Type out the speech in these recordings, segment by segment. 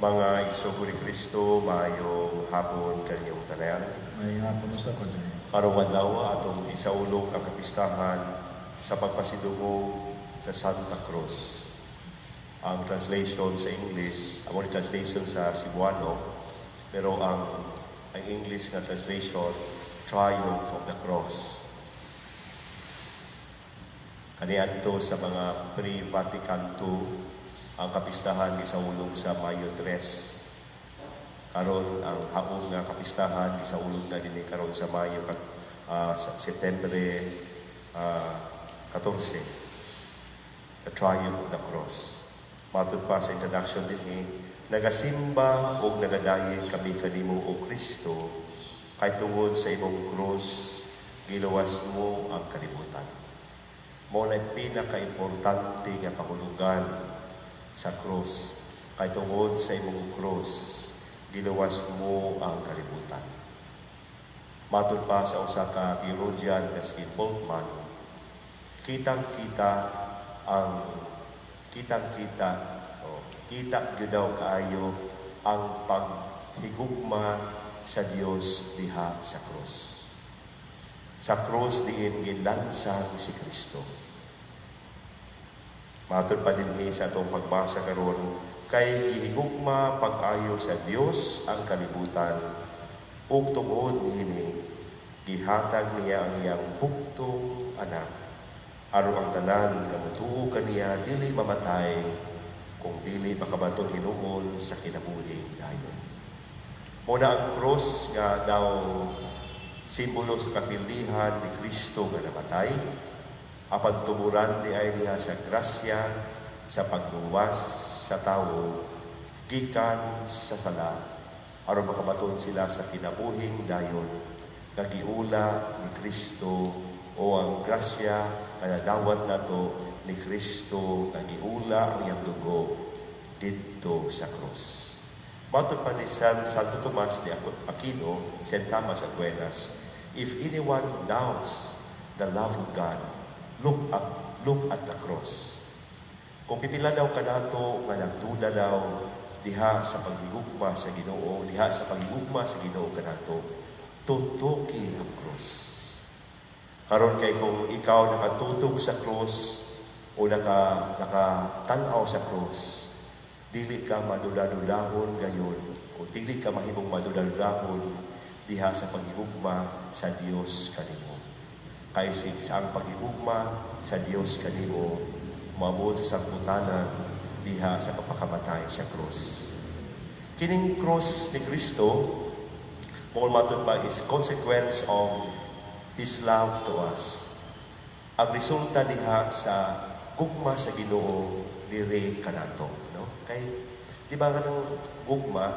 Mga igsuon ni Kristo, maayong hapon kaninyong tanan. Maayong hapon sa Padre. Karong adlaw atong isaulog ang kapistahan sa pagpasidungog sa Santa Cruz. Ang translation sa English, ang translation sa Cebuano, pero ang English nga translation, Triumph of the Cross. Kaniadto sa mga pre-Vatican II, ang kapistahan gisaulog sa Mayo 3. Karon ang haon nga kapistahan gisaulog na dinhi karon sa Mayo sa Setyembre 14. The Triumph of the Cross. Matud pa sa introduction dinhi, nagasimba og nagadayin kami kanimo, o Kristo, kay tungod sa imong krus giluwas mo ang kalibutan. Mao na pinakaimportante nga kahulugan sa krus. Kay tungod sa imong krus, giluwas mo ang kalibutan. Matud pa sa usa ka theologian nga si Bultmann, kitang-kita ang kitang-kita o kita gyud daw kaayo ang paghigugma sa Dios diha sa krus. Sa krus diin gilansang si Kristo. Matud pa dinhi sa atong pagbasa karon, kay gihigugma pag-ayo sa Dios ang kalibutan ug tungod niini gihatag niya ang iyang bugtong anak aron ang tanan nga motuo kaniya dili mamatay kung dili makabaton hinuon sa kinabuhing dayon. Mao na ang krus nga daw simbolo sa kapildihan ni Kristo nga namatay, apan tuburan diay niya sa grasya sa pagluwas sa tawo gikan sa sala aron makabaton sila sa kinabuhing dayon nga giula ni Kristo o ang grasya nga nadawat nato ni Kristo nga giula ang iyang dugo didto sa krus. Matud pa ni Santo Tomas de Aquino, St. Thomas Aquinas, if anyone doubts the love of God, look at the cross. Kung pipila daw kanato nga nagduda daw diha sa paghigugma sa Ginoo, diha sa paghigugma sa Ginoo kanato, tutuki ang krus. Karon kay kung ikaw nakatutog sa krus o nakatan-aw sa krus, dili ka madudadudahon gayon o dili ka mahimong madudadudahon diha sa paghigugma sa Dios kanimo. Kay sa ang paghigugma sa Dios kanimo moabot sa sangputanan diha sa pagpakamatay sa krus. Kining krus ni Kristo, mao matud pa, is consequence of His love to us. Ang resulta diha sa gugma sa Ginoo diri kanato, no? Kay di ba kanang gugma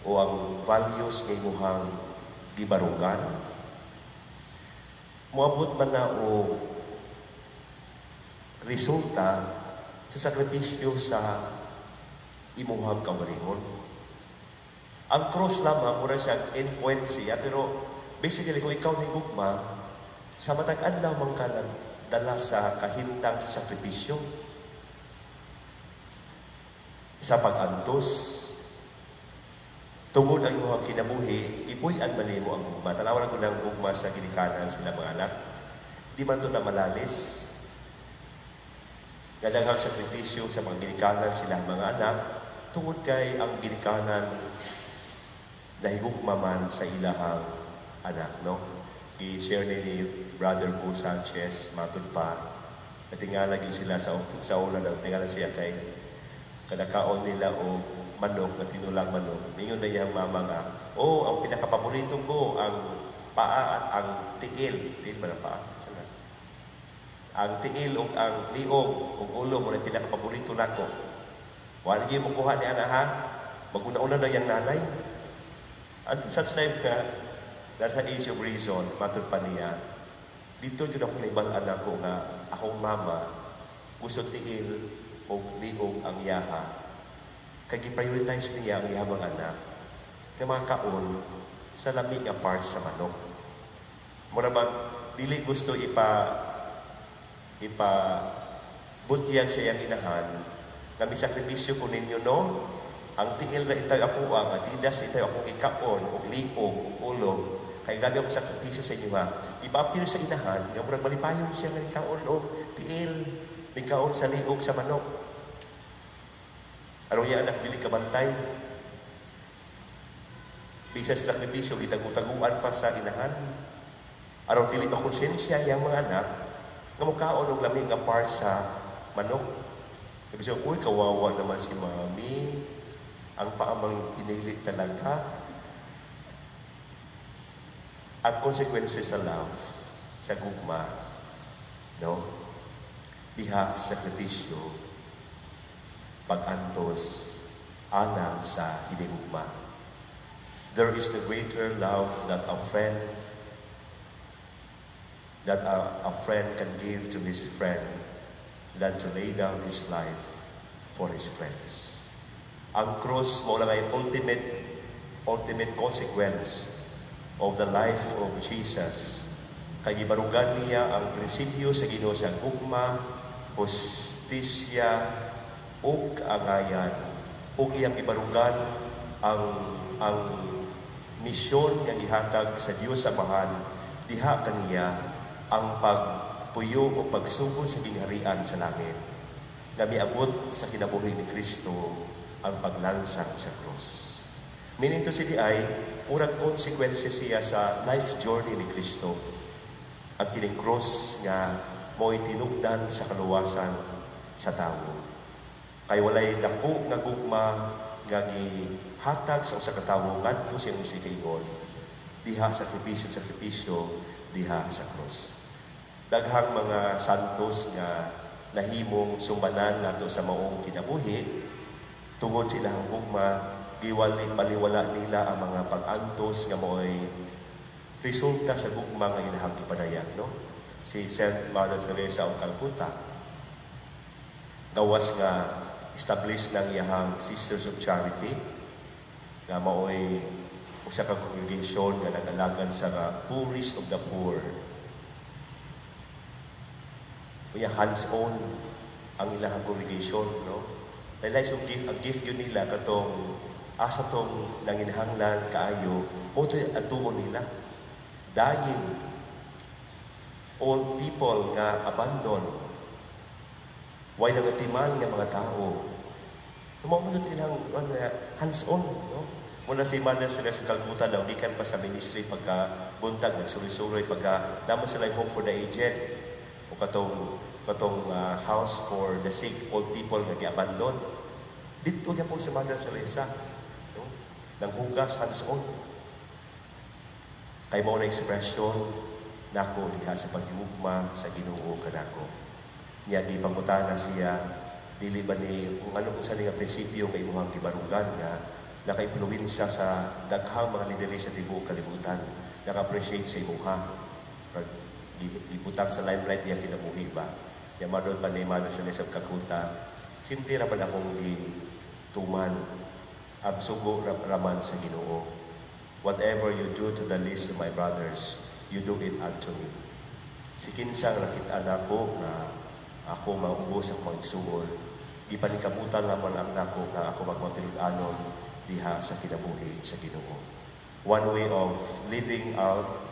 o ang values nga imuhang gibarugan, moabot man na o resulta sa sakripisyo sa imuhang kaugalingon. Ang cross lamang, mura siya endpoint siya, pero basically kung ikaw ni gugma, sa matag adlaw man ka nagdala sa kahimtang sa sakripisyo, sa pag-antos, tungod ang imong kinabuhi, ipuy-an man nimo ang gugma. Tanawa na ko ng gugma sa ginikanan sila mga anak. Di man to na malalis. Gadaghang sakripisyo sa mga ginikanan sila mga anak, tungod kay ang ginikanan nahigugma man sa ilahang anak, no? I-share ni Brother Bo Sanchez, matud pa, natingala gyud sila sa una daw, tingala siya kay kada kaon nila o manok, na tinulang manok. Mingon na iyang mama nga, "Oh, ang pinakapaborito ko, ang paa at ang tiil." Tiil ba ng paa? Ano? "Ang tiil o ang liog o ulo mao na pinakapaborito nako. Wala mo kuha ni ana ha." Maguna-una na yung nanay. At such time ka, nasa age of reason, matud pa niya, dito yun ako naibal-an ako nga akong mama, gusto tiil o liog ang iyaha. Kay gi-prioritize niya ang iyang mga anak. Kay mga kaon sa lami nga parts sa manok. Mura bang dili gusto ipa ipa butyag sa iyang inahan nga Nga misakripisyo ko ninyo, no? Ang tiil ra intawon ako, ang Adidas intawon akong gikaon, og liog, ug ulo. Kay grabe akong sakripisyo sa inyo, ha. Ipaapil sa inahan, nga murag malipayon siya nga ikaon og tiil, mikaon sa liog sa manok. Aron iya anak dili kabantay. Bisan sa sakripisyo, gitagu-taguan pa sa inahan. Aron dili makonsensya iyang mga anak nga mukaon og lami nga part sa manok. Sabi siya, "Uy, kawawa naman si Mami. Ang paamang pinili talaga." Ang consequences sa love, sa gugma, no? Diha sa sakripisyo, pag-antos, alang sa hinigugma. There is the greater love that a friend can give to his friend than to lay down his life for his friends. Ang cross mao lang ay ultimate ultimate consequence of the life of Jesus. Kay gibarugan niya ang prinsipyo sa Ginoo sa gugma, hustisya ug kaangayan, ug iyang gibarugan ang misyon nga gihatag sa Dios Amahan diha kaniya, ang pagpuyo o pagsugod sa gingharian sa langit nga miabot sa kinabuhi ni Kristo, ang paglansang sa cross. Meaning to say ay murag consequences siya sa life journey ni Kristo. Ang kining cross nga mo'y tinugdan sa kaluwasan sa tawo. Kay walay dako nga gugma nga gihatag sa usa ka tawo ngadto sa iyang isigaygon diha sa sakripisyo, sakripisyo diha sa cross. Daghang mga santos nga nahimong sumbanan nato sa maong kinabuhi tungod sa ilang gugma, giwali baliwala nila ang mga pag-antos nga mo'y resulta sa gugma nga ilahang gipadayag, no? Si Saint Mother Teresa of Calcutta, gawas nga establish ng iyahang Sisters of Charity nga maoy usa ka congregation nga nag-alagad sa nga poorest of the poor. Unya hands-on ang ilahang congregation, no? Realize yung gift, ang gift yun nila katong asa tong nanginahanglan kaayo, mao to atuon nila. Dying old people nga abandon, way nangatiman nga mga tao. Mao man ilang ano, hands-on, no? Muna si Mother Teresa sa Calcutta daw, gikan pa sa ministry pagka buntag, nagsuroy-suroy, pagka naman sila home for the aged, o katong house for the sick old people nga gi-abandon. Didto gyapon si Mother Teresa, no? Nanghugas, hands-on. Kay mao na expression nako diha sa paghigugma sa Ginoo kanako. Niya gipangutana siya, dili ba ni kung ano kung sa nga prinsipyo nga imuhang gibarugan nga naka-impluwensya sa daghang mga lideres sa tibuok kalibutan, naka-appreciate sa imuha. Pag gibutang sa limelight iyang kinabuhi ba. Ya matud pa ni Mother Teresa of Calcutta, simple ra man akong gituman ang sugo raman sa Ginoo. "Whatever you do to the least of my brothers, you do it unto me." Si kinsa nga nakita nako nga ako maubos ang mga igsuon, gipaningkamutan lamang ang nako nga ako magmatinud-anon diha sa kinabuhi sa Ginoo. One way of living out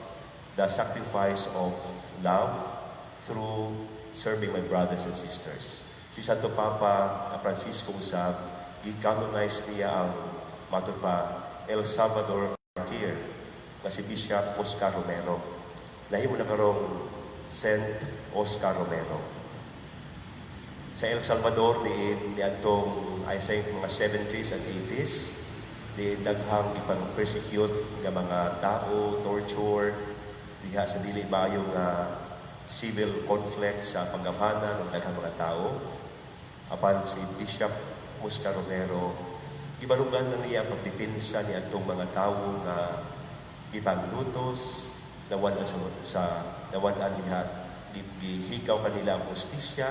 the sacrifice of love, through serving my brothers and sisters. Si Santo Papa Francisco usab, gi-canonize niya ang matud pa El Salvador martyr nga si Bishop Oscar Romero. Nahimo na karong Saint Oscar Romero. Sa El Salvador diin niadtong, I think, mga 70s and 80s, diin daghang ipang persecute nga mga tao, torture diha sa dili maayo nga civil conflict sa panggamhanan ng daghang mga tao. Apan si Bishop Oscar Romero, gibarugan na niya ang pagdepensa ni atong mga tawo nga gipanglutos, nawad-an sa nawad-an diha, gihigaw kanila ang hustisya.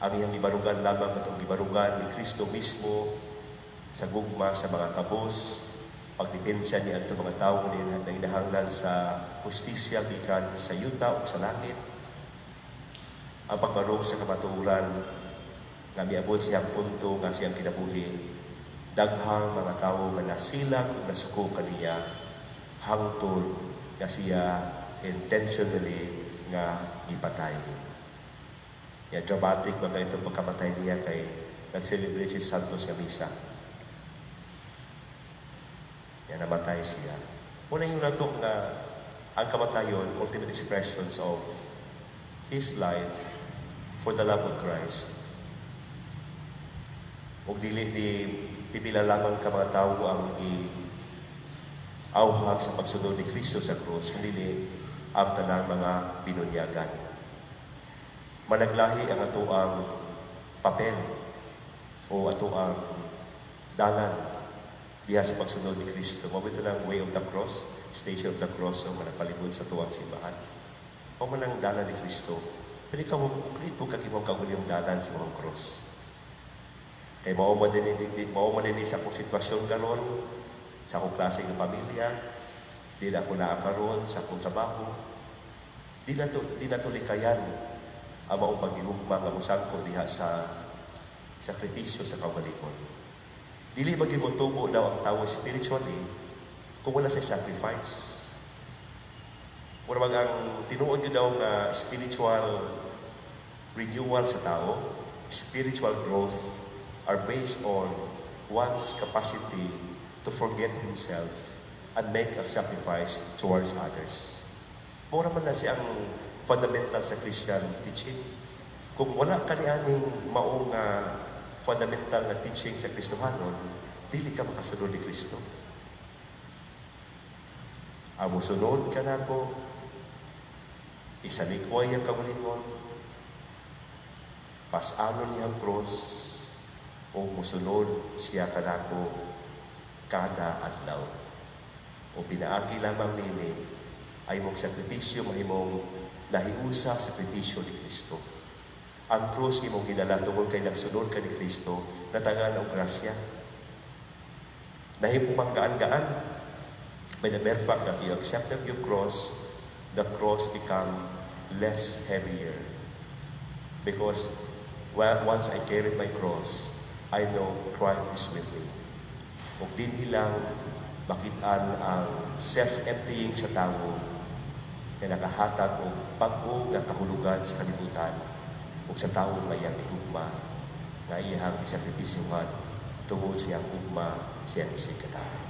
Ang iyang gibarugan lamang atong gibarugan ni Kristo mismo sa gugma sa mga kabos, pagdepensa ni atong mga tawo nga nanginahanglan sa hustisya gikan sa yuta o sa langit, ang pagbarog sa kamatuoran. Nga miabot siyang punto nga siyang kinabuhi, daghang mga tawo nga nasilag ug nasuko kaniya hangtod nga siya intentionally nga gipatay. Ya, dramatic man kay itong pagkamatay niya kay nag-celebrate si Santos nga misa. Ya, namatay siya. Una yung nato nga ang kamatayon, ultimate expressions of his life for the love of Christ. Ug dili ni pipila lamang ka mga tawo ang gi-awhag sa pagsunod ni Kristo sa krus, kundi ang tanang mga binunyagan. Managlahi ang atoang papel o atoang dalan diha sa pagsunod ni Kristo. Mao ito ng Way of the Cross, Station of the Cross, ang mga palibot sa tuwang simbahan. Mao man ang dalan ni Kristo. Pero ikaw mo create mo kag imong kaugalingong dalan sa mga cross. Kay mao man din sa akong sitwasyon karon, sa akong klase ng pamilya, di na ako naakaroon sa akong trabaho. Di na to likayan ang maong paghigugma nga mosangko diha sa sakripisyo sa kaugalingon. Dili magyud motubo daw ang tao spiritually kung wala sa sacrifice. Mura bang ang tinuod gyud daw nga spiritual renewal sa tao, spiritual growth are based on one's capacity to forget himself and make a sacrifice towards others. Mura man na siya ang fundamental sa Christian teaching. Kung wala ka nianing maong fundamental na teaching sa Kristohanon, dili ka makasunod ni Kristo. Ang musunod ka nako, isalikway ang kaugalingon, pas-anon niya ang cross, o musunod siya kanako kada adlaw. O pinaagi lamang nini ay mong sakripisyo mahimong nahiusa sakripisyo ni Kristo. Ang krus imong gidala tungod kay nagsunod ka ni Kristo, natangan og grasya. Nahimo mang gaan-gaan. By the mere fact that you accepted your cross, the cross become less heavier. Because, well, once I carried my cross, I know Christ is with me. Ug dinhi lang makitaan ang self-emptying sa tao na nakahatag og bag-o nga kahulugan sa kalibutan ug sa tawo nga iyang gigugma, nga iyang sakripisyuhan tungod sa iyang gugma siyang isigkatawo.